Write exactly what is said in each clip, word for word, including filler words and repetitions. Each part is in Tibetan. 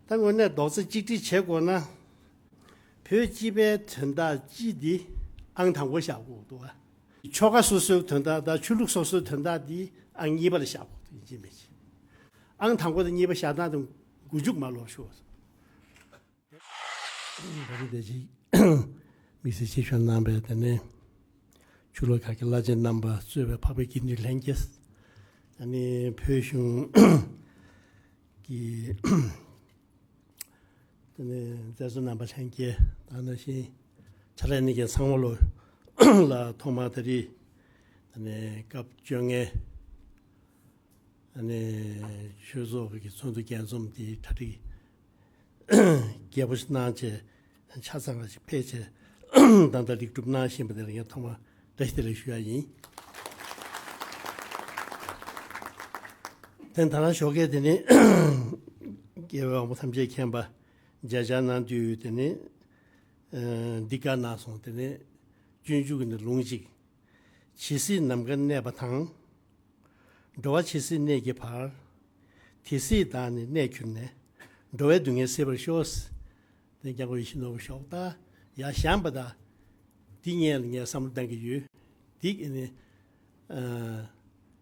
ད་དངོས་གནས་རྡོག་རྩ་གཅིག་སྒྲིལ་བྱེད་དགོས་ན། བོད་སྤྱི་པའི་དོན་དག་སྤྱི་འདི་ཨང་དང་པོ་བཞག་དགོས་འདུག་བ། ཆོལ་ཁ་སོ་སོའི་དོན་དག་དང་ཆོས་ལུགས་སོ་སོའི་དོན་དག་འདི་ཨང་གཉིས་པ་ལ་བཞག་དགོས་འདུག་ཡིན་གཅིག་མིན་གཅིག་ཨང་དང་པོ་དང་གཉིས་པ་བཞག་སྟངས་དེ་མགོ་མཇུག་མ་ལོག་ཞུ། ད་རེས་དེ་ཅིག་དམིགས་བསལ་ཆེད་ཞུ་གནང་བའི་དེ་ནས་ཆུ་ལོག་ཁ་གི་བླ་ཆེན་རྣམ་པ་གཙོས་པའི་འཕགས་པའི་དགེ་འདུན་ལྷན་རྒྱས། ཨ་ནི་བོད་གཞུང་གི་དེ་ནས་མཛད་གཙོ་རྣམ་པ་ལྷན་རྒྱས་དང་ནང་བཞིན་ཕྱག་ལས་གནང་མཁན་ཚང་མ་ལོ་ལ་ཐོག་མར་ད་རེས་དེ་ནས་སྐབས་བཅོ་ལྔའི་ཨ་ནི་ཆོས་ཚོགས་ཀྱི་ཚོགས་འདུ་རྒྱས་འཛོམས་དེ་གྲ་སྒྲིག་རྒྱས་པོ་ཞིག་གནང་བྱས་ཆ་ཚང་བ་ཞིག་ཕེབས་བྱས་ད་ལྟ་ལེགས་གྲུབ་གནང་བཞིན་པ་དེ་ལ་ངས་ཐོག་མར་བཀྲ་ཤིས་བདེ་ལེགས་ཞུ་ཡ་ཡིན། དེ་ད་རང་ཞོགས་ཀས་དེ་ནི་རྒྱལ་བའི་དབང་པོ་ཐམས་ཅད་མཁྱེན་པ་མཇལ་བཅར་གནང་དུས་དེ་ནི་འདི་བཀའ་གནང་སོང་། དེ་ནི་སྤྱོད་འཇུག་གི་ནི་ལུང་གཅིག་ཇི་སྲིད་ནམ་མཁའ་གནས་པ་དང་། འགྲོ་བ་ཇི་སྲིད་གནས་ཀྱི་བར། དེ་སྲིད་བདག་ནི་གནས་གྱུར་ནས། འགྲོ་བའི་སྡུག་བསྔལ་སེལ་བར་ཤོག་དེ་སྐྱབས་མགོན་ཡིད་བཞིན་ནོར་བུ་ཞོགས་ད་ཡར་བཞེངས་པ་དང་། འདི་སྔོན་ལ་ངས་བསམ་བློ་གཏང་གི་ཡོད། འདི་ནི་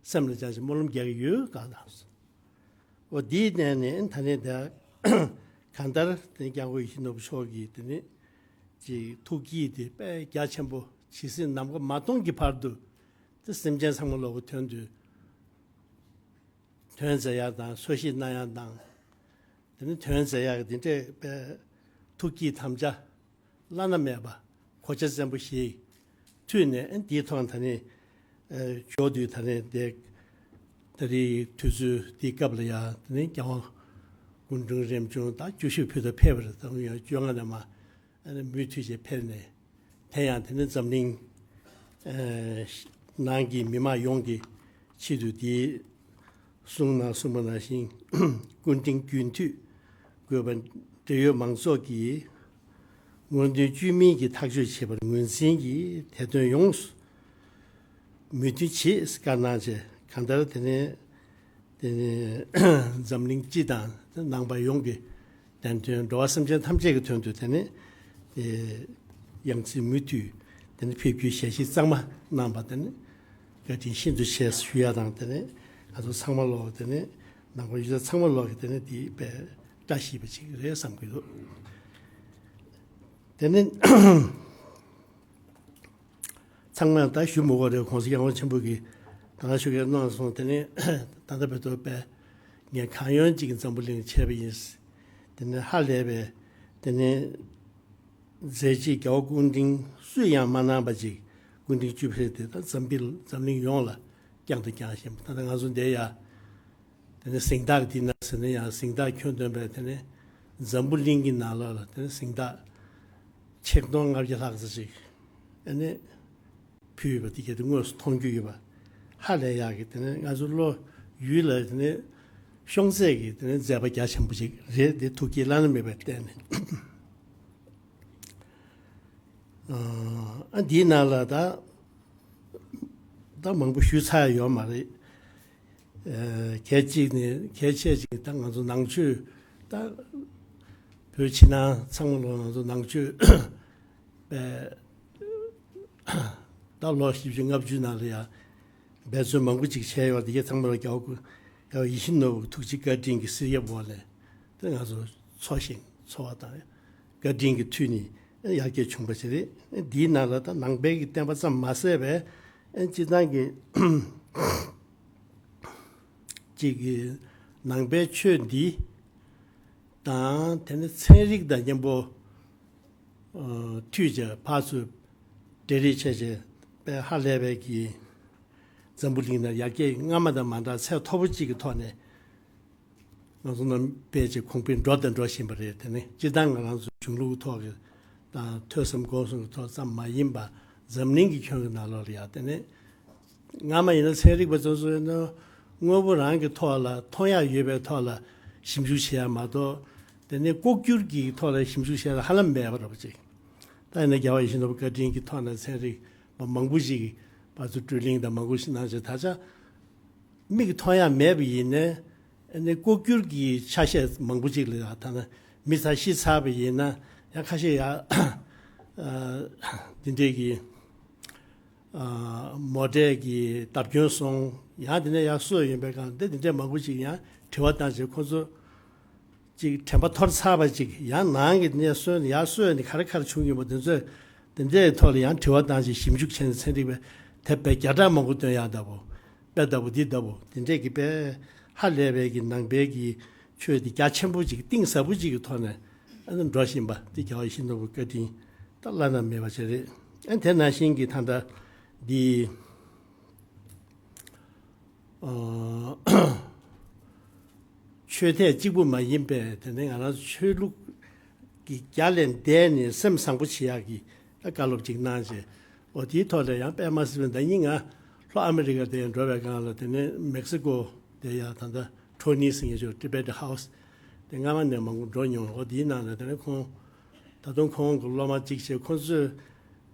སེམས་ལ་འཇགས་ཤིང་སྨོན་ལམ་རྒྱག་གི་ཡོད་གང་དང་། འོ་འདིའི་གནས་ནས་ད་ནི་ད་གང་ལྟར་དེ་སྐྱབས་མགོན་ཡིད་བཞིན་ནོར་བུ་མཆོག་གིས་དེ་ནི་ཅིག་ཐུགས་བསྐྱེད་དེ་དཔེ་རྒྱ་ཆེན་པོ་ཇི་སྲིད་ནམ་མཁའ་མ་སྟོང་གི་བར་དུ། དེ་སེམས་ཅན་ཚང་མ་ལོག་གི་དོན་དུ་དོན་མཛད་ཡག་དང་། འཚོ་གཞིས་གནང་ཡག་དང་། དེ་ནི་དོན་མཛད་ཡག་གི་དེ་འདྲས་པའི་ཐུགས་བསྐྱེད་དམ་བཅའ་བླ་ན་མེད་པ་གོ་ཆ་བཙན་པོ་ཞིག་མཐུད་ནས། འདིའི་ཐོག་ད་ནི་འཇོག་དུས་ད་ནི་དེ་ད་རེས་དུས་ཚོད་འདིའི་སྐབས་ལ་ཡ་དེ་ནི་རྒྱལ་དབང་སྐུ་ཕྲེང་རིམ་བྱོན་ད་བཅུ་བཞི་པ་ཕུལ་དུ་ཕེབས་པ་རེད། ད་ཡང་བཅོ་ལྔ་ནས་མ། ཨ་ནི་མུ་མཐུད་བྱས་ཕེབས་ནས། དེ་ཡང་དེ་ནི་འཛམ་གླིང་ནང་གི་མི་མང་ཡོངས་ཀྱི་ཆེད་དུ། དེའི་གསུང་ནང་གསུངས་པ་ནང་བཞིན། སྐུ་ཕྲེང་རྒྱུན་མཐུད་དགོས་པ། འབྲེལ་ཡོད་མང་ཚོགས་ཀྱིས་སྔོན་ཐོན་བཅོས་མིན་གྱི་ཐག་གཅོད་བྱེད་པར་ངོས་འཛིན་གྱིས་དེ་དོན་ཡོངས་སུ་མོས་མཐུན་བྱེད། བཀའ་གནང་བྱས། གང་ལྟར་དེ་ནས་དེ་ནས་འཛམ་གླིང་སྤྱི་དང་ནང་པ་ཡོངས་ཀྱི་བདེན་དོན། འགྲོ་བ་སེམས་ཅན་ཐམས་ཅད་ཀྱི་དོན་དུ་དེ་ནས་ཡང་སྲིད་མུ་མཐུད་དེ་ནས་ཕེབས་རྒྱུའི་ཞལ་བཞེས་གཙང་མ་གནང་བ་དེ་ནས་བཀའ་དྲིན་ཤིན་ཏུ་ཆེ་ཞུ་ཡ་དང་། དེ་ནས་ང་ཚོ་ཚང་མ་ལོག་དེ་ནས་ནང་པ་ཡུལ་ས་ཚང་མ་ལོག་གི་དེ་ནས་དེ་དཔེ་བཀྲ་ཤིས་པ་ཅིག་རེད་བསམ་གྱི་འདུག་དེ་ནས། ཚང་མས་ད་ཞུ་མི་དགོས་རེད། ༸གོང་ས་༸སྐྱབས་མགོན་ཆེན་པོ་གིས་ད་ག་ཞུ་གི་གནང་སོང་། དེ་ནས་ད་ལྟ་བར་དུ་དཔེ་ངས་གང་ཡོང་ཅིག་འཛམ་བུ་གླིང་ཆས་པ་ཡིན། དེ་ནས་ཧ་ལས་པའི་དེ་ནས་མཛད་རྗེས་རྒྱལ་བ་སྐུ་ཕྲེང་སུས་ཡང་མ་གནང་པ་ཅིག་སྐུ་ཕྲེང་བཅུ་བཞི་དེ་ད་འཛམ་བུ་འཛམ་གླིང་ཡོངས་ལ་བསྐྱངས་དང་བསྐྱངས་བཞིན་པ། ད་ལྟ་ང་ཚོ་འདིར་ཡ། དེ་ནས་གཟེངས་རྟགས་འདི་ན་ཟེར་ན་ཡང་གཟེངས་རྟགས་ཁྱོན་བསྡོམས་པས་དེ་ནས་འཛམ་བུ་གླིང་གི་ནང་ལོགས་ལ་དེ་ནས་གཟེངས་རྟགས་ཆིག་སྟོང་ལྔ་བརྒྱ་ལྷག་ཙམ་ཅིག་ཨ་ནི་ཕུལ་ཡོད་པ་དེ་གལ་ཏེ་དངོས་སུ་མཐོང་རྒྱུ་ཡོད་པ་ཧ་ལས་ཡག་གི། དེ་ནས་ང་ཚོ་བློ་ཡུལ་ལ་དེ་ནས་ཤོང་ཚད་ཀྱི་དེ་ནས་མཛད་པ་རྒྱ་ཆེན་པོ་ཅིག་རེད། དེ་ཐུགས་བསྐྱེད་བླ་ན་མེད་པའི་བརྟེན་ནས། ཨ་འདིའི་ནང་ལ་ད་ད་མང་པོ་ཞུས་ཚར་ཡོད་མ་རེད། ཨ་གལ་གཅིག་ནི་གལ་ཆེ་ཅིག་ད་ང་ཚོ་ནང་ཆོས་ད་བོད་ཕྱི་ནང་ཚང་མ་ལོག་ང་ཚོ་ནང་ཆོས་པའི་ད་ལོ་བཞི་བཅུ་ལྔ་བཅུ་ནང་ལ་ཡང་འབད་བརྩོན་མང་པོ་ཅིག་བྱས་ཡོད། དེ་གའི་ཚང་མ་ལ་རྒྱལ་བ་སྐུ་རྒྱལ་བ་ཡིད་བཞིན་ནོར་བུ་ཐུགས་རྗེ་བཀའ་དྲིན་གྱི་གསེར་ཞབས་འོག་ནས་དེ་ང་ཚོ་འཚོ་ཞིང་འཚོ་བ་དང་བཀའ་དྲིན་གྱི་མཐུ་ནི་ཡར་རྒྱས་བྱུང་བ་ཞིག་རེད། འདིའི་ནང་ལ་ད་ནང་པའི་གི་བསྟན་པ་ཙམ་མ་ཟད་པའི་སྤྱི་བཏང་གི་ཅིག་གི་ནང་པའི་ཆོས་འདི་དང་དེ་ནི་ཚན་རིག་དང་མཉམ་པོ་མཐུད་བྱས་ཕར་ཚུར་འབྲེལ་རེས་བྱས་བྱས་པའི་ཧ་ལས་པའི་གི་འཛམ་བུ་གླིང་ནང་ཡར་རྒྱས་སྔ་མ་དང་མ་འདྲ་ཚད་མཐོ་པོ་གཅིག་གི་ཐོག་ནས་ང་ཚོ་རྣམས་དཔེ་ཆ་གོང་འཕེལ་འགྲོ་དང་འགྲོ་བཞིན་པ་རེད། དེ་ནི་སྤྱིར་བཏང་ང་རང་ཚོ་གཞུང་ལུགས་ཐོག་གི་དང་ཐོས་བསམ་སྒོམ་གསུམ་གྱི་ཐོག་ཙམ་མ་ཡིན་པ་འཛམ་གླིང་གི་ཁྱོན་གྱི་ནང་ལོགས་ལ་ཡང་དེ་ནི་སྔ་མ་ཡིན་ན་ཚན་རིག་པ་ཚོ་ཚོ་ཡིན་ན་དངོས་པོ་རང་གི་ཐོག་ལ་མཐོང་ཡག་ཡོད་པའི་ཐོག་ལ་ཞིབ་འཇུག་བྱེད་ཡག་མ་གཏོགས། དེ་ནི་ལྐོག་གྱུར་གྱི་ཐོག་ལ་ཞིབ་འཇུག་བྱེད་ཡག་ཧ་ལམ་མེད་པ་རེད་པ་ཅིག་ད་ཡིན་ན་རྒྱལ་བ་ཡིད་བཞིན་ནོར་བུ་བཀའ་དྲིན་གྱི་ཐོག་ནས་ཚན་རིག་པ་མང་པོ་ཞིག་གིས་ཕར་ཚུར་བགྲོ་གླེང་དང་མང་པོ་ཞིག་གནང་བྱས། ད་ཆ་མིག་གིས་མཐོང་ཡག་མེད་པ་ཡིན་ནའི་ ཨ་ནི་ལྐོག་གྱུར་གྱི་ཆ་ཤས་མང་པོ་ཅིག་ལ་ཡང་ཐ་ན་མི་ཚང་ཤི་ཚར་བ་ཡིན་ན་ཡང་ཁ་ཤས་ཡང་འདི་འདྲས་ཀྱི་མོ་ཊའི་གི་བརྡབ་སྐྱོན་སོང་། ཡང་དེ་ནས་ཡང་གསོས་ཡིན་པའི་སྒང་འདི་འདི་འདྲས་མང་པོ་ཅིག་ཡང་དྲི་བ་བཏང་བྱས་ཁོ་ཚོ་ཅིག་དྲན་པ་འཐོར་ཚར་བ་ཅིག་ཡང་ནང་གི་ནས་གསོས་ནས་ཡང་གསོས་ནས་ག་རེ་ག་རེ་བྱུང་ཡོད་པ་དེ་ཚོས་དེ་འདྲའི་ཐོག་ལ་ཡང་དྲི་བ་བཏང་བྱས་ཞིབ་འཇུག་བྱས་ནས་ཚན་རིག་པས་དེབ་དཔེ་བརྒྱ་ཕྲག་མང་པོ་བཏོན་ཡག་འདྲ་པོ། དཔེ་ལྟ་བུ་འདི་ལྟ་བུ་དེ་འདྲས་ཀྱི་དཔེ་ཧ་ལས་པའི་གི་ནང་པའི་གི་ཆོས་འདི་རྒྱ་ཆེན་པོ་ཅིག་གཏིང་ཟབ་པོ་ཅིག་གི་ཐོག་ནས་ཨ་ནི་འགྲོ་བཞིན་པ་འདི་རྒྱལ་བ་ཡིད་བཞིན་ནོར་བུ་བཀའ་དྲིན་ད་བླ་ན་མེད་པ་ཅིག་རེད། ཨ་ནི་དེ་ནང་བཞིན་གྱི་ད་ལྟ་འདི་ཨ་ཆོས་ཐད་གཅིག་པུ་མ་ཡིན་པའི་དེ་ནས་ང་རང་ཚོ་ཆོས་ལུགས་ཀྱི་རྒྱ་ལས་འདས་ནས་སེམས་བཟང་པོ་བྱེད་ཡག་གི་བཀའ་སློབ་ཅིག་གནང་བྱས། འོ་དེའི་ཐོག་ལ་ཡང་དཔེ་མ་སྲིད་པའི་ཟླ་ཉིན་ང་ལྷོ་ཨ་མི་རི་ཀ་དེ་འགྲོ་བའི་སྒང་ལ་དེ་ནས་མེག་སི་ཀོ་དེ་ཡང་ད་ལྟ་ཊོ་ནི་ཟེར་མཁན་ཅིག་ཊི་བེ་ཊན་ཧའུ་སི་དེ་སྔ་མ་ནས་མང་པོ་འགྲོ་མྱོང་། འོ་དེའི་ནང་ལ་དེ་ནས་ཁོང་ད་དུང་ཁོང་གི་སློབ་མ་གཅིག་བྱས་ཁོང་ཚོས་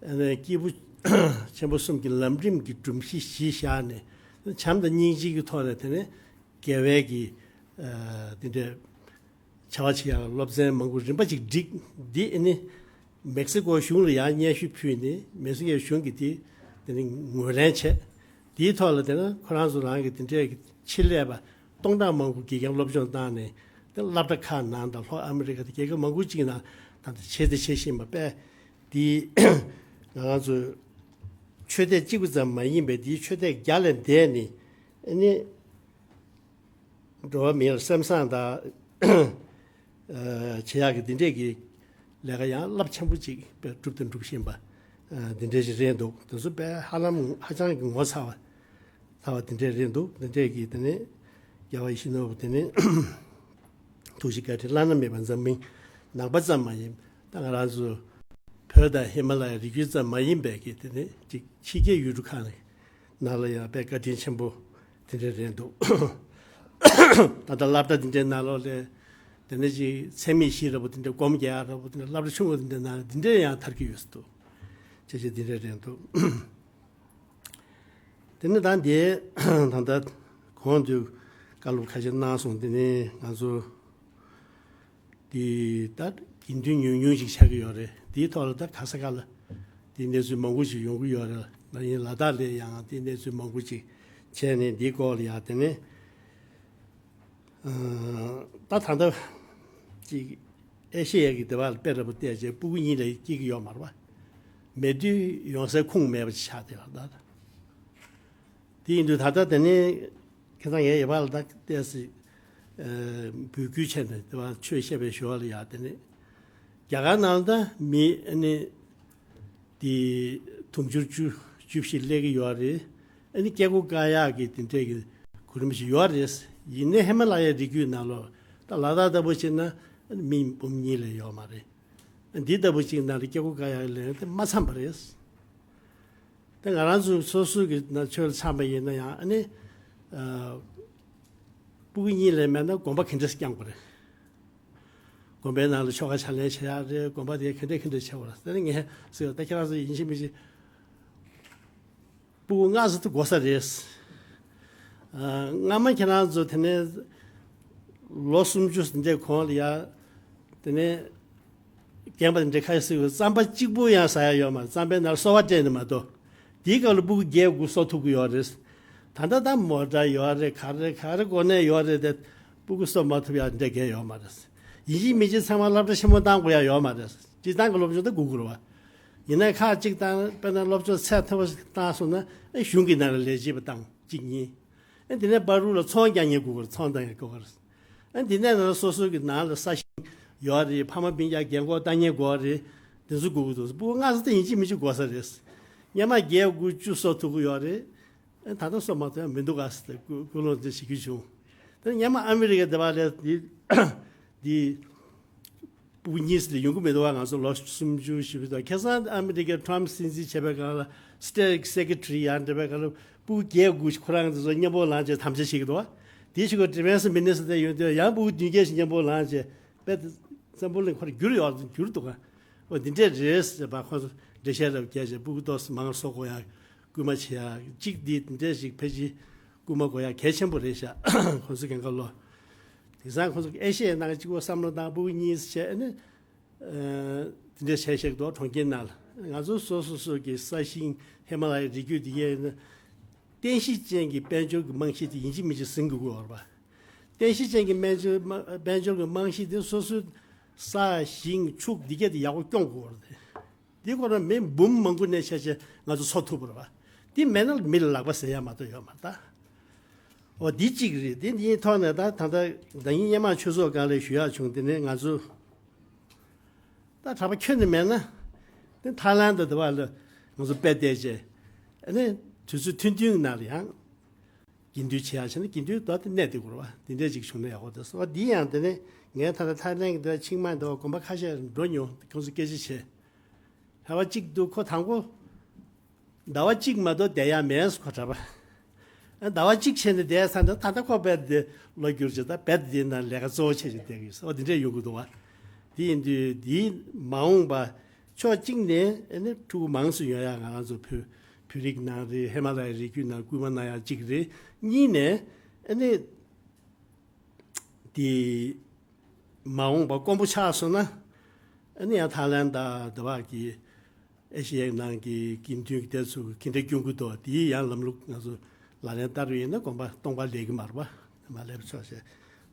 ཨ་ནི་སྐྱེས་བུ་ཆེན་པོ་གསུམ་གྱི་ལམ་རིམ་གྱི་སྒྲོམ་གཞི་གཞི་བཞག་ནས་བྱམས་དང་སྙིང་རྗེ་གི་ཐོག་ནས་དེ་ནས་དགེ་བའི་གི་ཨ་དེ་འདྲའི་བྱ་བ་བྱེད་ཡག་སློབ་ཚན་མང་པོ་རིམ་པ་ཅིག་བསྒྲིགས། འདི་ཨ་ནི་མེག་སི་ཀོ་གཞུང་ལ་ཡང་སྙན་ཞུ་ཕུལ་ནས་མེག་སི་ཀོ་གཞུང་གིས་དེ་དེ་ནི་ངོས་ལེན་བྱས། དེའི་ཐོག་ལ་དེ་ན་ཁོ་རང་ཚོ་རང་གི་དེ་འདྲའི་ཆེད་ལས་པ་སྟོང་ཕྲག་མང་པོ་དགེ་རྒན་སློབ་སྦྱོང་བཏང་ནས་དེ་སློབ་གྲྭ་ཁག་ནང་དང་ལྷོ་ཨ་མི་རི་ཀ་དེ་རྒྱལ་ཁབ་མང་པོ་ཅིག་ནང་ད་ལྟ་བྱས་ཏེ་བྱེད་བཞིན་པ་དཔེ་དེ་ང་རང་ཚོ་ཆོས་དད་གཅིག་པུ་ཙམ་མ་ཡིན་པའི་དེའི་ཆོས་དད་རྒྱ་ལས་འདས་ནས་ཨ་ནི། འགྲོ་བ་མིར་སེམས་བཟང་དང་། ཨ་བྱེད་ཡག་གི་འདི་འདྲས་ཀྱི་ལས་ཀ་ཡང་རླབས་ཆེན་པོ་ཅིག་དཔེ་སྒྲུབ་དང་སྒྲུབ་བཞིན་པ། ཨ་འདི་འདྲས་ཞིག་རེད་འདུག་དེ་ཚོ་དཔེ་ཧ་ལམ་ཧ་ཅང་གི་ངོ་མཚར་བ། མཚར་བ་འདི་འདྲས་རེད་འདུག་འདི་འདྲས་ཀྱི་དེ་ནས་རྒྱལ་བ་ཡིད་བཞིན་ནོར་བུ་དེ་ནས་ཐུགས་རྗེ་བཀའ་དྲིན་བླ་ན་མེད་པ་འཛམ་གླིང་ནང་པ་ཙམ་མ་ཡིན་ད་ང་རང་ཚོ་བོད་དང་ཧི་མ་ལ་ཡའི་རི་རྒྱུད་ཙམ་མ་ཡིན་པའི་གི་དེ་ནས་ཅིག་ཕྱི་རྒྱལ་ཡུལ་གྲུ་ཁག་ནས། ནང་ལ་ཡང་དཔེ་བཀའ་དྲིན་ཆེན་པོ་དེ་འདྲ་རེད་འདུག་ད་ལྟ་སློབ་གྲྭ་དེ་འདྲའི་ནང་ལོགས་ལ་དེ་འདྲ་ཅིག་འཚེ་མེད་བཞི་འདྲ་པོ་དེ་འདྲ་སྒོམ་རྒྱག་ཡག་འདྲ་པོ་དེ་འདྲ་སློབ་གྲྭ་ཆུང་ངུ་དེ་འདྲའི་ནང་ལ་དེ་འདྲ་ཡང་དར་གྱི་ཡོད་ས་འདུག་ཅེས་བྱས་དེ་འདྲ་རེད་འདུག་དེ་ནི་ད་འདི་ད་ལྟ་གོང་དུ་བཀའ་སློབ་ཁ་ཤས་གནང་སོང་། དེ་ནི་ང་ཚོ། དེ་ད་དགེ་འདུན་ཉུང་ཉུང་ཞིག་ཆགས་ཀྱི་ཡོད་རེད། དེའི་ཐོག་ལ་ད་ག་ས་ག་ལ་དེ་གནས་ཚུལ་མང་པོ་ཞིག་ཡོང་གི་ཡོད་རེད། ང་ཡིན་ལ་དྭགས་ལ་ཡང་དེ་གནས་ཚུལ་མང་པོ་ཞིག་བྱས་ནས་འདིའི་སྐོར་ལ་ཡང་དེ་ནས་ད་ད་ལྟ་ཅིག་ཨེ་ཤེ་ཡ་གི་སྡེ་བ་ལ་དཔེ་འདྲ་པོ་བལྟས་རྗེས་སྤུ་གུ་གཉིས་ལས་སྐྱེ་གི་ཡོད་མ་རེད་པ། མེད་དུས་ཡོང་སའི་ཁུངས་མེད་པ་ཞིག་ཆགས་བསྡད་པ་ད། དེ་ཡིན་དུས་ད་ལྟ་དེ་ནས་ཁྱེད་ཚང་ངའི་ཡེ་བ་ལ་ད་ལྟས་སི་འབོད་སྐུལ་བྱས་ནས་དེ་བ་ཆོས་བཤད་པའི་ཞོར་ལ་ཡ་དེ་ནས་རྒྱ་གར་ནང་ལ་ད་མི་ཨ་ནི་དེ་དུང་ཕྱུར་བཅུ་བཅུ་བཞི་སླེབས་ཀྱི་ཡོད་རེད། ཨ་ནི་སྐྱེ་སྒོ་བཀག་ཡག་གི་དེ་འདྲས་ཀྱི་གོ་རིམ་ཞིག་ཡོད་རེད། ཡིན་ནའི་ཧི་མ་ལ་ཡའི་རི་རྒྱུད་ནང་ལོགས་ད་ལ་དྭགས་ལྟ་བུ་བྱས་ན་ཨ་ནི་མི་འབུམ་གཉིས་ལས་ཡོད་མ་རེད། འདི་ལྟ་བུ་ཅིག་ནང་ལ་སྐྱེ་སྒོ་བཀག་ཡག་ལས་དེ་མ་འཚམས་པ་རེད། དེ་ང་རང་ཚོ་སོ་སོ་གི་ན་ཆོས་ལ་འཚམས་པ་ཡིན་ན་ཡང་ཨ་ནི། ཨ་སྤུ་གུ་གཉིས་ལས་མེད་ན་དགོན་པ་ག་འདྲས་བསྐྱངས་པ་རེད། དགོན་པའི་ནང་ལ་ཆོ་ག་ཕྱག་ལེན་བྱེད་ཡག་རེད། དགོན་པ་དེ་ག་འདྲས་ག་འདྲས་བྱེད་པ་རེད། དེ་ནི་ངས་ཟེར་ད་ཁྱེད་རང་ཚོ་ཡིན་གཅིག་མིན་གཅིག་སྤུ་གུ་སྔ་ས་དེ་དགོས་ས་རེད། ཨ་སྔ་མ་ཁྱེད་རང་ཚོ་དེ་ནས་ལོ་སུམ་ཅུ་འདྲའི་གོང་ལ་ཡ། དེ་ནས་རྒན་པ་དེ་འདྲའི་ཁ་ཤས་ཟེར་བའི་རྩམ་པ་གཅིག་པུ་ཡང་ཟ་ཡ་ཡོད་མ་རེད། རྩམ་པའི་ནང་གསོལ་བ་སྤྲད་ནས་མ་གཏོགས། དེའི་སྐབས་ལ་སྤུ་གུ་བརྒྱད་དགུ་གསོ་ཐུབ་ཀྱི་ཡོད་རེད། ད་ལྟ་ད་མོ་ཊ་ཡོད་རེད། ག་རེ་ག་རེ་གོ་གནས་ཡོད་རེད་དེ། སྤུ་གུ་གསོ་མ་ཐུབ་ཡ་འདྲ་གས་ཡོད་མ་རེད། ཡིན་གཅིག་མིན་གཅིག་ཚང་མ་སློབ་གྲྭ་ཆེན་མོ་བཏང་དགོས་ཡ་ཡོད་མ་རེད། སྤྱིར་བཏང་གི་སློབ་སྦྱོང་ད་དགོས་ཀྱི་རེད་བ། ཡིན་ནའི་ཁག་གཅིག་བཏང་དཔེར་ན་སློབ་སྦྱོང་ཚད་མཐོ་བ་ཞིག་བཏང་སོང་ན་ཨེ་གཞུང་གི་ནང་ལ་ལས་བྱེད་པ་བཏང་གཅིག་གཉིས། ཨེ་དེ་ནས་བར་རུ་ལ་ཚོང་རྒྱག་མཁན་དགོས་ཀྱི་རེད། ཚོང་བཏང་མཁན་དགོས་ཀྱི་རེད། ཨེ་དེ་ནས་ན་སོ་སོ་གི་ནང་ལ་ས་ཞིང་ཡོད་རེད། ཕ་མ་སྤུན་ཀྱག་རྒན་འཁོགས་བཏང་མཁན་དགོས་རེད། དེ་ཚོ་དགོས་ཀྱི་འདུག་སྤུ་གུ་སྔ་ས་དེ་ཡིན་གཅིག་མིན་གཅིག་དགོས་ས་རེད། སྔོན་མ་བརྒྱད་དགུ་བཅུ་གསོ་ཐུབ་ཀྱི་ཡོད་རེད། ཨེ་ད་ལྟ་གསོ་མ་ཐུབ་ཡ་མི་འདུག་ག་ཟེར་ཏེ་སྐུ་སྐུལ་སློང་དེ་བྱེད་རྒྱུ་བྱུང་། དེ་སྔོན་མ་ཨ་མི་རི་ཀའི་སྡེ་བ་ལས་འདི་འདི་སྤུ་གུ་གཉིས་ཟེར་ཏེ་ཡོང་གི་མི་འདུག་ག་ང་ཚོ་ལོ་སུམ་ཅུ་བཞི་བཅུ་དང་ཁ་སང་ཨ་མི་རི་ཀའི་ཊམ་སྲིད་འཛིན་བྱས་པའི་སྒང་ལ་སི་ཊེཊ་སེ་ཀེ་ཊ་རི་ཡང་འདྲ་བའི་སྒང་ལ་སྤུ་གུ་བརྒྱད་དགུ་ཁོ་རང་ཚོ་མཉམ་པོ་ལངས་བྱས་དམ་བཅའ་བྱེད་ཀྱི་འདུག་ག་དེའི་ཕྱི་གོ་ཌི་ཕེན་སི་མི་ནི་སི་ཊར་ཡོང་དུས་ཡང་སྤུ་གུ་བདུན་བརྒྱད་ཞིག་མཉམ་པོ་ལངས་བྱས་དཔེ་འཛམ་བུ་གླིང་ཁོ་རང་འགྱུར་ཡོད་འགྱུར་འདུག་ག་འོ་འདི་འདྲས་རེད་ཟེར་བ་ཁོ་ཚོ་འགྲེལ་བཤད་རབ་རྒྱག་བྱས་སྤུ་གུ་ཏོག་ཙམ་མང་བཟོ་དགོས་ཡ། སྐུལ་མ་བྱེད་ཡ་གཅིག་འདི་འདི་འདྲས་ཞིག་ཕལ་ཆེར་སྐུལ་མ་དགོས་ཡ་གལ་ཆེན་པོ་རེད་ཤག་ཁོང་ཚོ་རྒན་ཁ་ལོ་ དེང་སང་ཁོང་ཚོ་ཨེ་ཤེ་ཡའི་ནང་གཅིག་པོ་བསམ་བློ་བཏང་ཕྲུ་གུ་གཉིས་བྱས་ནས་དེ་འདྲ་བྱས་བཞག་འདུག་གྲོང་ཁྱེར་ནང་ལ། ང་ཚོ་སོ་སོ་སོ་གི་ས་ཞིང་ཧི་མ་ལ་ཡའི་རི་རྒྱུད་འདི་གའི་ནི་རྟེན་གཞི་ཅན་གྱི་དཔལ་འབྱོར་གྱི་རྨང་གཞི་དེ་ཡིན་གཅིག་མིན་གཅིག་ཟིན་དགོས་ཀྱི་ཡོད་རེད་པ། རྟེན་གཞི་ཅན་གྱི་དཔལ་འབྱོར་དཔལ་འབྱོར་གྱི་རྨང་གཞི་དེ་སོ་སོའི་ས་ཞིང་ཕྱུགས་འདི་གས་དེ་ཡག་པོ་སྐྱོང་དགོས་རེད། དེ་ཁོ་རང་མི་འབུམ་མང་པོ་ནས་ཆ་ཆེ་ང་ཚོ་འཚོ་ཐུབ་པ་རེད་པ། དེ་མེད་ན་མི་ལ་ལག་པ་ཟེར་ཡ་མ་གཏོགས་ཡོད་མ་རེད་ད། འོ་འདི་གཅིག་རེད། དེ་འདིའི་ཐོག་ནས་ད་ད་ལྟ་ཟླ་ཉིན་སྔོན་མ་ཆོས་ཚོགས་སྒང་ལ་ཞུ་ཡག་བྱུང་། དེ་ནས་ང་ཚོ་ད་གྲྭ་པ་ཁྱོན་ནས་མེད་ན་དེ་ཐའི་ལན་དུ་དེ་བ་ལ་ང་ཚོ་དཔེ་བལྟས་རྗེས་ཨ་ནི་དུས་ཚོད་ཐུང་ཐུང་ནང་ལ་ཡང་དགེ་འདུན་བྱེད་ཡག་བྱས་ན་དགེ་འདུན་དོ་དེ་གནས་དེ་དགོས་རེད་པ། དེ་འདྲས་ཅིག་བྱུང་ན་ཡག་པོ་འདུག་ཟེར་བ་འདི་ཡང་དེ་ནས་ངས་ད་ལྟ་ཐའི་ལན་གྱི་དེ་ཆིང་མའེ་དུ་དགོན་པ་ཁ་ཤས་འགྲོ་མྱོང་། ཁོང་ཚོ་སྐད་ཆ་བྱས། གྲྭ་པ་གཅིག་འདུག་ཁོ་དང་པོ་ཟླ་བ་གཅིག་མ་གཏོགས་བསྡད་ཡག་མེད་ཟེར། ཁོ་གྲྭ་པ་ཟླ་བ་གཅིག་བྱས་ནས་བསྡད་ས་འདི་ད་ལྟ་ཁོ་རྦད་དེ་ལོ་བསྒྱུར་བྱས། ད་རྦད་དེ་ནང་ལས་ཀ་གཙོ་བོ་བྱས་བྱས་བསྡད་ཀྱི་ཡོད་ཟེར་བ་འདི་འདྲས་ཡོང་གི་འདུག་བ། དེ་ཡིན་དུས་འདིའི་མ་འོངས་པ་ཕྱོགས་གཅིག་ནས་ཨ་ནི་ཕྲུ་གུ་མང་སུ་ཡོང་ཡག་ང་རང་ཚོ་བོད་བོད་རིགས་ནང་རེད། ཧི་མ་ལ་ཡའི་རི་རྒྱུད་ནང་སྐུལ་མ་གནང་ཡག་གཅིག་རེད། གཉིས་ནས་ཨ་ནི་དེ་མ་འོངས་པ་དཀོན་པོ་ཆགས་སོང་ན་ཨ་ནི་ཡང་ཐའི་ལན་དང་དེ་བ་གི་ཨེ་ཤེ་ཡའི་ནང་གི་དགེ་འདུན་གྱི་སྡེ་ཚོ་གི་འདྲ་སྐྱོང་གི་འདུག་དེའི་ཡང་ལམ་ལུགས་ང་ཚོ་ལག་ལེན་བསྟར་བ་ཡིན་ན་དགོན་པ་སྟོང་པ་ལས་ཀྱི་མ་རེད་པ། མ་ལས་པ་ཆོག་ཤེས།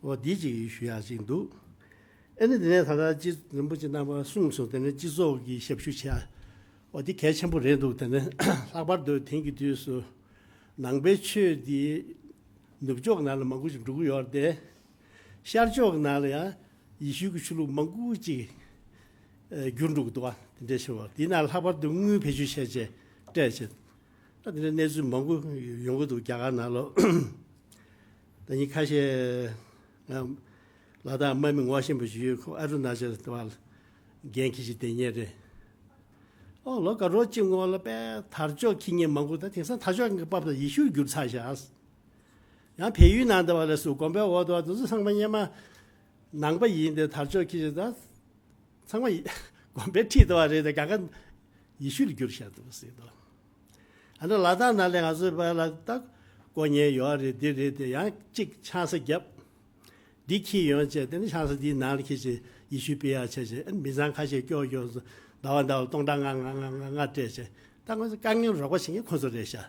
འོ་འདི་ཅིག་ཞུ་ཡག་ཅིག་འདུག་ཨ་ནི་དེ་ནས་ད་ལྟ་སྤྱི་རིན་པོ་ཆེ་རྣམ་པ་གསུངས་སོང་། དེ་ནས་སྤྱི་ཚོགས་ཀྱི་ཞབས་ཞུ་བྱས། འོ་འདི་གལ་ཆེན་པོ་རེད་འདུག་དེ་ནས་ལྷག་པར་དུ་དེང་གི་དུས་སུ་ནང་པའི་ཆོས་འདི་ནུབ་ཕྱོགས་ནང་ལ་མང་པོ་ཞིག་འགྲོ་གི་ཡོད་རེད་དེ། ཤར་ཕྱོགས་ནང་ལ་ཡང་ཡེ་ཤུ་གི་ཆོས་ལུགས་མང་པོ་ཅིག་ཨ་བསྒྱུར་འགྲོ་གི་འདུག་བ། དེ་འདྲ་ཞིག་བ། དེ་ནང་ལྷག་པར་དུ་དངུལ་བེད་སྤྱོད་བྱས་བྱས་སྤྲད་བྱས། ད་དེ་འདྲ་གནས་ཚུལ་མང་པོ་ཡོང་གི་འདུག་རྒྱ་གར་ནང་ལོགས། ད་ཉིན་ཁ་ཤས་ང་ལ་དྭགས་དམག་མི་ངོ་ཤེས་པ་ཞིག་ཡོད། ཁོ་ཨ་རུ་ན་ཅལ་དུ་བ་འགན་འཁྱེར་བྱས་བསྡད་མཁན་རེད། ཨོ་ལོ་དགའ་རོགས་གཅིག་སྔོན་ལ་དཔེ་དར་ལྕོག་འཁྱེར་མཁན་མང་པོ། ད་དེང་སང་དར་ལྕོག་གི་པར་དང་ཡེ་ཤུ་བསྒྱུར་ཚར་བཞག་ཡང་བལ་ཡུལ་ནང་དུ་བ་ལ་སུ་དགོན་པའི་འོག་ཏུ་བ་དེ་ཚོ་ཚང་མ་སྔོན་མ་ནང་པ་ཡིན་ཏེ་དར་ལྕོག་འཁྱེར་བྱས། ད་ཚང་མ་དགོན་པའི་འཁྲིས་དུ་བ་རེད་དེ་ག་ག་ཡེ་ཤུ་ལ་བསྒྱུར་བཞག་འདུག་ཟེར་དོ། ཨ་ནི་ལ་དྭགས་ནང་ལ་ང་ཚོའི་བར་ལ་ད་དཀོན་གཉེར་ཡོད་རེད། འདི་རེད་དེ་ཡང་གཅིག་ཆང་ས་བརྒྱབ། འདི་འཁྱེར་ཡོང་བྱས་དེ་ནི་ཆང་ས་འདིའི་ནང་ལ་འཁྱེར་བྱས་ཡེ་ཤུ་སྤེལ་ཡག་བྱས་བྱས། ཨ་ནི་མི་ཚང་ཁ་ཤས་སྐྱོ་སྐྱོ་ཟླ་བ་ཟླ་བ་སྟོང་ཕྲག་ལྔ་ལྔ་ལྔ་ལྔ་སྤྲད་བྱས། ད་ང་ཚོ་དཀའ་ངལ་རོགས་པ་བྱེད་མཁན་ཁོ་ཚོ་རེད་ཤག་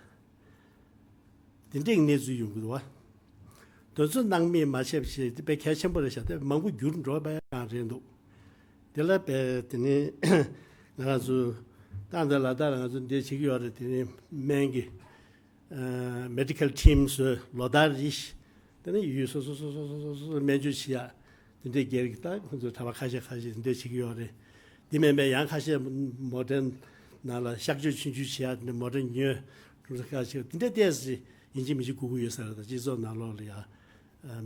དེ་འདྲའི་གནས་ཚུལ་ཡོང་གི་འདུག་བ། དོན་ཚོ་སྣང་མེད་མ་བྱས་པ་བྱས་དེ་དཔེ་གལ་ཆེན་པོ་རེད་ཤག་དེ་མང་པོ་བསྒྱུར་འགྲོ་བ་ཡང་རེད་འདུག་དེ་ལ་དཔེ་དེ་ནི་ང་རང་ཚོ་ཏང་དང་ལ་དྭགས་ལ་ང་ཚོ་འདི་བྱེད་ཀྱི་ཡོད་རེད། དེ་ནི་སྨན་གྱི་ཨ་མེ་ཌི་ཀལ་ཊིམ་སུ་ལོ་ལྟར་རེ་བཞིན་དེ་ནི་ཡུལ་སོ་སོ་སོ་སོ་སོ་སོ་སྨན་བཅོས་བྱེད་ཡག་དེ་འདྲའི་སྒེར་གྱི་ད་ཁོང་ཚོ་གྲྭ་པ་ཁ་ཤས་ཁ་ཤས་དེ་འདྲ་བྱེད་ཀྱི་ཡོད་རེད། དེ་མིན་པའི་ཡང་ཁ་ཤས་མོ་ཊའི་ནང་ལ་གཤག་བཅོས་ཆུང་ཆུང་བྱེད་ཡག་དེ་འདྲ་མོ་ཊ་ཉོས་གྲུབ་ས་ཁ་ཤས་དེ་འདྲ་ཏོག་ཙམ་ཡིན་གཅིག་མིན་གཅིག་དགོས་ཀྱི་ཡོད་ས་རེད། ད་སྤྱི་ཚོགས་ནང་ལོགས་ལ་ཡང་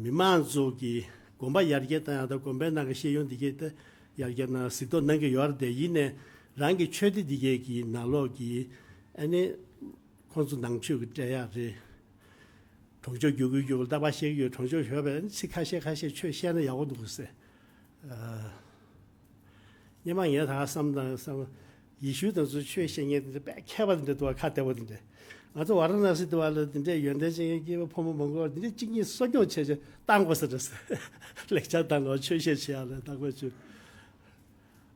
མི་མང་ཚོ་གིས་དགོན་པ་ཡར་རྒྱས་བཏང་ཡག་དང་དགོན་པའི་ནང་གི་ཤེས་ཡོན་འདི་གས་ད་ཡར་རྒྱས་གནང་གཟིགས་རྟོག་གནང་གི་ཡོད་རེད་དེ། ཡིན་ནའི་རང་གི་ཆོས་སྡེ་འདི་གས་ཀྱི་ནང་ལོགས་ཀྱི་ཨ་ནི་ཁོང་ཚོ་ནང་ཆོས་ཀྱི་སྤྲད་ཡག་རེད། གྲོང་ཆོག་རྒྱུག་གི་རྒྱུག་ལ་རྟག་པར་བཤད་ཀྱི་ཡོད། གྲོང་ཆོག་ཞོགས་པའི་ཚིག་ཁ་ཤས་ཁ་ཤས་ཆོས་བཤད་ན་ཡག་པོ་འདུག་ཟེར། ཨ། སྔོན་མ་ངས་ད་བསམ་དང་བསམ། ཡེ་ཤུ་དང་ཚོ་ཆོས་བཤད་མཁན་དེ་འདྲ་དཔེ་མཁས་པ་དེ་འདྲ་འདུག་ཁ་བདེ་པོ་དེ་འདྲ། ང་ཚོ་ཝཱ་ར་ཎ་སི་དུ་བ་ལ་དེ་འདྲའི་ཡོན་ཏན་ཅན་གྱི་སྐྱེས་པ་ཕོ་མོ་མང་པོ་དེ་འདྲ་གཅིག་གཉིས་གསོ་སྐྱོང་བྱས་བྱས་བཏང་དགོས་ཟེར་འདྲ་ཟེར། ལེགས་ཆ་བཏང་ལ་ཆོས་བཤད་བྱེད་ཡག་ལ་བཏང་དགོས་བྱུང་།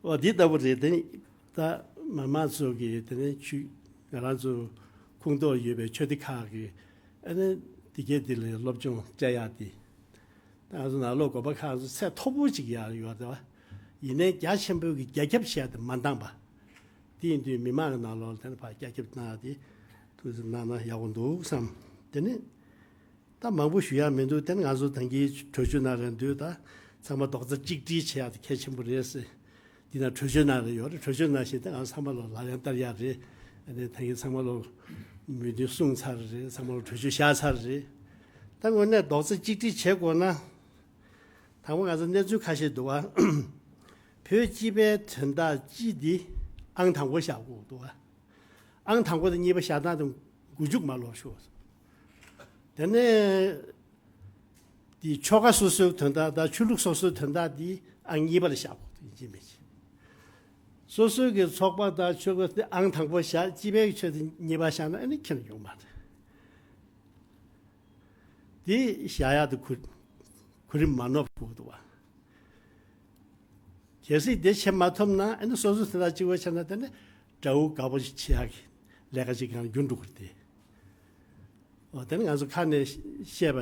འོ་འདི་ལྟ་བུ་རེད། དེ་ནི་ད་མི་མང་ཚོ་གི་དེ་ནི་ཆོས་ང་རང་ཚོ་ཁོངས་གཏོགས་ཡོད་པའི་ཆོས་སྡེ་ཁག་གི་ཨ་ནི་དེ་གས་དེ་ལ་སློབ་སྦྱོང་སྤྲད་ཡག་དེ། ད་ང་ཚོ་ནང་ལོགས་དགོན་པ་ཁག་ཚོ་ཚད་མཐོ་པོ་ཅིག་ཡར་ཡོད་རེད་བ། ཡིན་ནའི་རྒྱ་ཆེན་པོའི་གི་རྒྱ་ཁྱབ་བྱས་ཏེ་མ་འདང་པ། དེ་ཡིན་དུས་མི་མང་གི་ནང་ལོགས་ལ་དེ་ནི་ཕར་རྒྱ་ཁྱབ་གནང་ཡག་དེ་ཐུགས་སེམས་གནང་ན་ཡག་པོ་འདུག་བསམ། དེ་ནི། ད་མང་པོ་ཞུ་ཡག་མི་འདུག་དེ་ནི་ང་ཚོ་ད་གིན་གྲོས་ཆོད་ནང་ལ་འདུག་ད་ཚང་མ་རྡོག་རྩ་གཅིག་སྒྲིལ་བྱེད་ཡག་དེ་གལ་ཆེན་པོ་རེད་ཟེར། འདི་ན་གྲོས་ཆོད་ནང་ལ་ཡོད་རེད། གྲོས་ཆོད་ནང་བཞིན་དེ་ང་ཚང་མ་ལོ་ལག་ལེན་བསྟར་ཡག་རེད། ཨ་ནི་ད་གིན་ཚང་མ་ལོ་མོས་མཐུན་གསུངས་ཚར་རེད། ཚང་མ་ལོ་གྲོས་ཆོད་བཞག་ཚར་རེད། ད་དངོས་གནས་རྡོག་རྩ་གཅིག་སྒྲིལ་བྱེད་དགོས་ན། དང་པོ་ང་ཚོ་གནས་ཚུལ་ཁ་ཤས་འདུག་བ། བོད་སྤྱི་པའི་དོན་དག་སྤྱི་འདི་ཨང་དང་པོ་བཞག་དགོས་འདུག་བ། ཨང་དང་པོ་དང་གཉིས་པ་བཞག་སྟངས་དང་མགོ་མཇུག་མ་ལོག་ཤོག་དེ་ནས་དེ་ཆོལ་ཁ་སོ་སོའི་དོན་དག་དང་ཆོས་ལུགས་སོ་སོའི་དོན་དག་དེ་ཨང་གཉིས་པ་ལ་བཞག་དགོས་འདུག་ཡིན་གཅིག་མིན་གཅིག་སོ་སོའི་གི་ཚོགས་པ་དང་ཆོལ་ཁ་དེ་ཨང་དང་པོ་བཞག་སྤྱི་པའི་ཆོས་དེ་གཉིས་པ་བཞག་ན་ཨ་ནི་ཁྱོན་ཡོང་མ་རེད། དེ་བཞག་ཡག་དེ་ཁུར། གོ་རིམ་མ་ནོར་བ་དགོས་འདུག་བ། གལ་སྲིད་དེ་བྱེད་མ་ཐུབ་ན་ཨ་ནི་སོ་སོ་དེ་དག་གཅིག་པོ་བྱས་ན་དེ་ནི་དགྲ་བོ་དགའ་པོ་ཞིག་བྱེད་ཡག་གི་ལས་ཀ་ཅིག་ཡང་འགྱུར་འགྲོ་གི་རེད་དེ། འོ་དེ་ནི་ང་ཚོ་ཁ་ནས་བཤད་པ་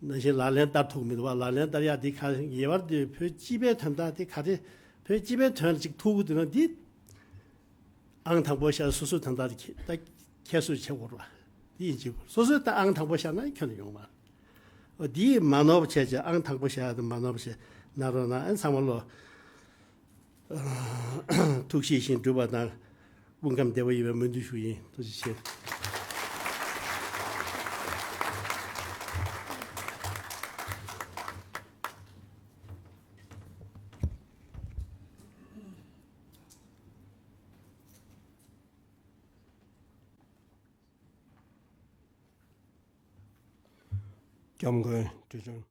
ནང་བཞིན་ལག་ལེན་བསྟར་ཐུབ་མི་འདུག་བ། ལག་ལེན་བསྟར་ཡག་དེ་ག་ངེས་པར་དུ་བོད་སྤྱི་པའི་དོན་དག་དེ་ག་རེ། བོད་སྤྱི་པའི་དོན་ལ་ཅིག་ཐུག་གི་འདུག་ན་འདི་ཨང་དང་པོ་བཞག་སོ་སོའི་དོན་དག་དེ་ད་ཁྱད་གསོད་བྱེད་དགོས་རེད་བ། དེ་ཡིན་གཅིག་པུ་སོ་སོའི་ད་ཨང་དང་པོ་བཞག་ན་ཁྱོན་ནས་ཡོང་མ་རེད། འོ་འདི་མ་ནོར་བ་བྱས་བྱས་ཨང་དང་པོ་བཞག་ཡག་དེ་མ་ནོར་བ་བྱས་གནང་རོགས་གནང་། ཨ་ཚང་མ་ལོ། ཐུགས་བཞེད་བཞིན་འགྲུབ་པ་དང་། སྐུ་ཁམས་བདེ་པོ་ཡོང་བའི་སྨོན་འདུན་ཞུ་ཡིན། ཐུགས་རྗེ་ཆེ། སྐྱབས་མགོན་ཁྲི་བྱང་